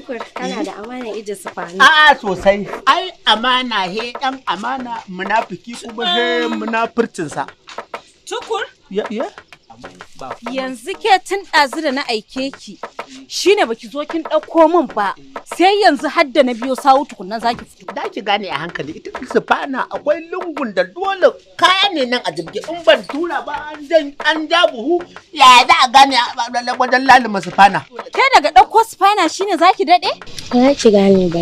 Tukur, kana da amanan ije sufanu. A'a, sosai. Ai amana he dan amana, munafiki kuma he munafurcinsa. Tukur? Ya ya. Ba. Yanzu ke tun ɗazu da na aike ki shine baki zo kin ɗauko min ba, sai yanzu hadda na biyo sawu tukunna zaki fito. Da ki gane a hankali, ita sufana akwai lungun da dole kaya ne nan a jibge, in ban tura ba an jan an ja buhu, ya za a gane wajen lalima sufana. Ke daga ɗauko sufana shine zaki daɗe? Ba za ki gane ba.